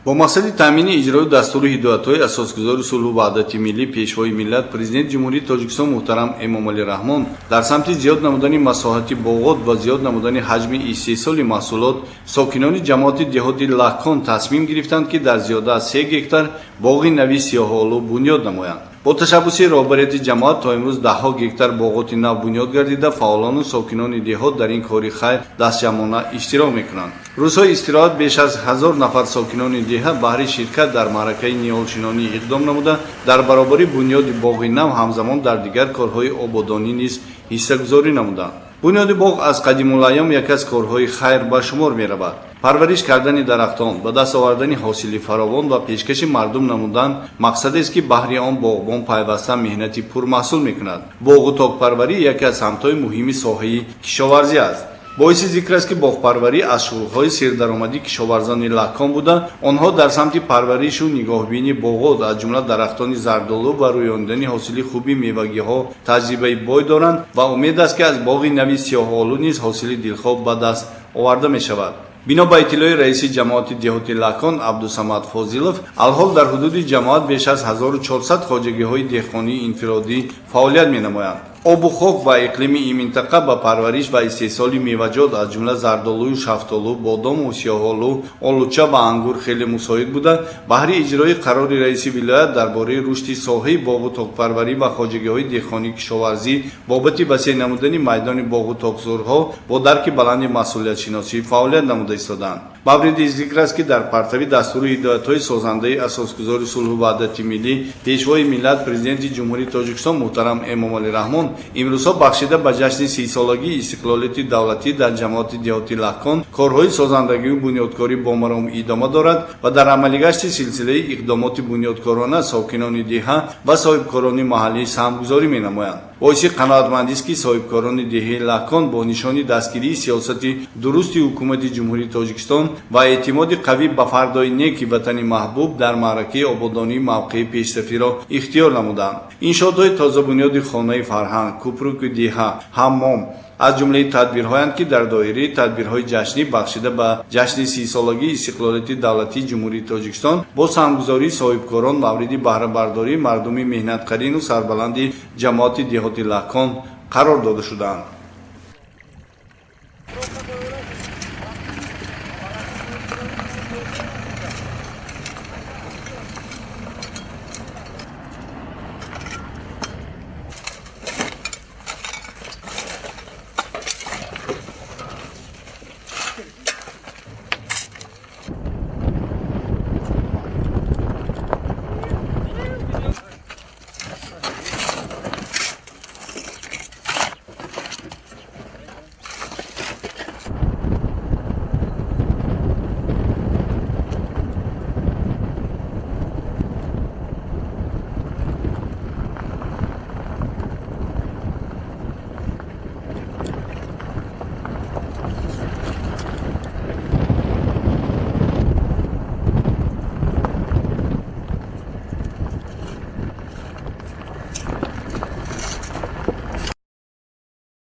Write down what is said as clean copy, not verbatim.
Бо мақсади таъмини иҷрои дастуру ҳидоятҳои Асосгузори сулҳу ваҳдати миллӣ, Пешвои миллат, Президенти Ҷумҳурии Тоҷикистон муҳтарам Эмомалӣ Раҳмон дар самти зиёд намудани масоҳати боғот ва зиёд намудани ҳаҷми истеҳсоли маҳсулот, сокинони ҷамоати деҳоти Лаккон тасмим гирифтанд, ки дар зиёда аз 3 гектар боғи нави сиёҳолу бунёд намоянд. Бо ташаббуси роҳбарияти ҷамоат то имрӯз даҳҳо гектар боғоти нав бунёд гардида, фаъолону сокинони деҳот дар ин кори хайр дастҷамъона иштирок мекунанд. Рӯзҳои истироҳат беш аз 1000 нафар сокинони деҳа баҳри ширкат дар маъракаи ниҳолшинонӣ иқдом намуда, дар баробари бунёди боғи нав ҳамзамон дар дигар корҳои ободонӣ низ ҳиссагузорӣ намуданд. Бунёди боғ аз қадимулайём яке аз корҳои хайр ба шумор меравад. Парвариш кардани дарахтон, ба даст овардани ҳосили фаровон ва пешкаши мардум намудан мақсадест, ки баҳри он боғбон пайваста меҳнати пурмаҳсул мекунад. Боғу токпарварӣ яке аз самтҳои муҳими соҳаи кишоварзӣ аст. Боиси зикр аст, ки боғпарварӣ аз шуғлҳои сердаромадии кишоварзони Лаккон буда, онҳо дар самти парваришу нигоҳбини боғот, аз ҷумла дарахтони зардолу ва рӯёндани ҳосили хуби мевагиҳо таҷрибаи бой доранд ва умед аст, ки аз боғи нави сиёҳолу низ ҳосили дилхоҳ ба даст оварда мешавад. Бино ба иттилои раиси ҷамоати деҳоти Лаккон Абдусамад Фозилов, алҳол дар ҳудуди ҷамоат беш аз 1400 хоҷагиҳои деҳқонии инфиродӣ фаъолият менамоянд. Обу хок ва иқлими ин минтақа ба парвариш ва истеҳсоли меваҷот, аз ҷумла зардолую шафтолу, бодому сиёҳолу, олуча ва ангур хеле мусоид буда, баҳри иҷрои қарори раиси вилоят дар бораи рушди соҳаи боғу токпарварӣ ва хоҷагиҳои деҳқонии кишоварзӣ бобати васеъ намудани майдони боғу токзорҳо бо дарки баланди масъулиятшиносӣ фаъолият намуда истодаанд. Мавриди зикр аст, ки дар партави дастуру ҳидоятҳои созандаи Асосгузори сулҳу ваҳдати миллӣ, Пешвои миллат, Президенти Ҷумҳурии Тоҷикистон муҳтарам Эмомалӣ Раҳмон имрӯзҳо бахшида ба ҷашни 30-солагии истиқлолияти давлатӣ дар ҷамоати деҳоти Лаккон корҳои созандагию бунёдкорӣ бо маром идома дорад ва дар амалигашти силсилаи иқдомоти бунёдкорона сокинони деҳа ва соҳибкорони маҳаллӣ саҳмгузорӣ менамоянд. Боиси қаноатмандист, ки соҳибкорони деҳаи Лаккон бо нишони дастгирии сиёсати дурусти Ҳукумати Ҷумҳурии Тоҷикистон ва эътимоди қавӣ ба фардои неки ватани маҳбуб дар маъракаи ободонии мавқеи пешсафиро ихтиёр намуданд. Иншоотҳои тозабунёди хонаи фарҳанг, кӯпруки деҳа, ҳаммом аз ҷумлаи тадбирҳоянд, ки дар доираи тадбирҳои ҷашнӣ бахшида ба ҷашни 30-солагии истиқлолияти давлатии Ҷумҳурии Тоҷикистон бо саҳмгузории соҳибкорон мавриди баҳрабардории мардуми меҳнатқарину сарбаланди ҷамоати деҳоти Лаккон қарор дода шудаанд.